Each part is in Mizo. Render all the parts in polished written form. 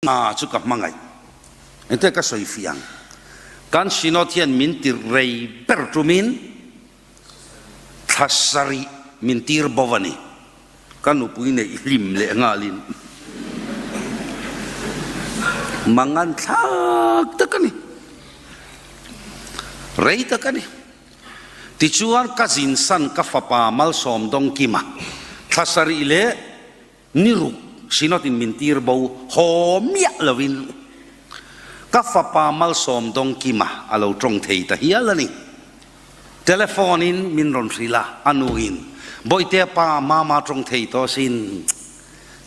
Hna chu ka hmangaih. Engte ka sawi fiah ang. Kan Synod hian min tir rei ber tumin thla sarih min tir bo a ni. Ka nupui neih hlim leh nghalin mangan thlak tak a ni. Rei tak a ni. Tichuan ka zinsan ka fapa Malsawm Dawngkima thla sarih leh Ni ruk Synod in min tir bo haw miah lovin ka fapa Malsawm Dawngkima a lo tawng thei ta hial a ni. Telephone in min rawn hrilh a, a nu in Bawihtea pa Mama tawng thei tawh asin.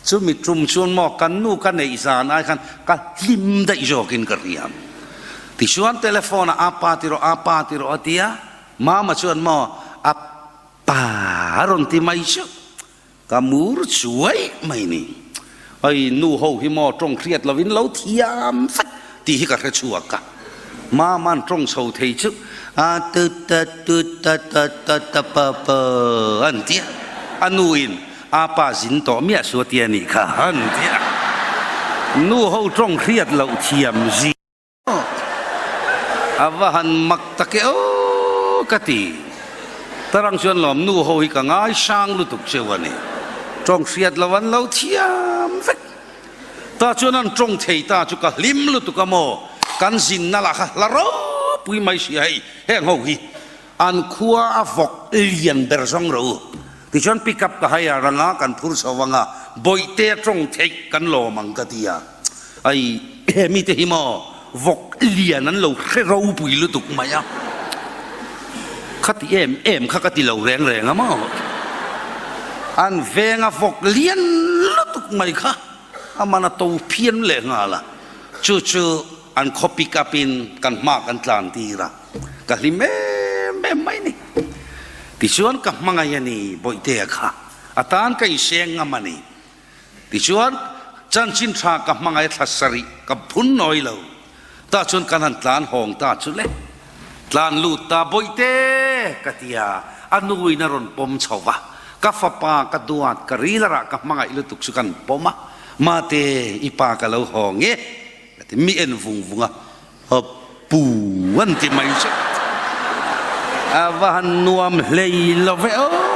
Chumi tum chuan maw kan nu ka neih zan ai khan ka hlim daih zawkin ka hria. Tichuan telephone ah apa ti rawh apa ti rawh a ti a, Mama chuan maw a pa a rawn ti mai chu. Ka mur chuai mai ni. Hei nu ho hi maw tawng hriat lovin lo thiam vek tih hi ka hre chhuak a. Mama'n tawng chho thei chu a tu ta tu ta ta ta ta pa pa an ti a. A nu in a pa zin tawh miah su a ti a nih kha an ti a. Nu ho tawng hriat loh thiam zia. A va han mak tak e aw ka ti. Tarang chuan lawm nu ho hi ka ngai sang lutuk cheu a ni. Tawng hriat lo an lo thiam vek. Ta chuan an tawng thei ta chu ka hlim lutuk a maw. Kan zinna lah kha hla ropui mai si hei heng ho hi an khua a vawk lian ber zawng ro. Tichuan pick up ka hai a ranga kan phur chho anga bawihte a tawng theih kan lawm ang ka ti a. Ai he mite hi maw vawk lian an lo hre ropui lutuk mai a, khati em em kha ka ti lo reng reng a maw, an venga vawk lian lutuk mai kha a man a to phian leh nghal a, chu chu an khaw pick up in kan hma kan tlan tir a, ka hlim em em mai ni. Tichuan ka hmangaih a ni Bawihtea kha, a tan ka inseng ngam a ni. Tichuan, chanchin tha ka hmangaih thla sarih ka phun nawi lo. Tah chuan kan han tlan hawng ta chu le. Tlan lut ta bawihte ka ti a, a nuin a rawn pawm chho va. Ka fapa ka duat ka rilarah ka hmangaih lutuk chu kan pawm a, Mate, i pa ka lo hawng e ka ti. Mi en vung vung a, A pu an ti mai chu. A va han nuam hlei lo ve aw.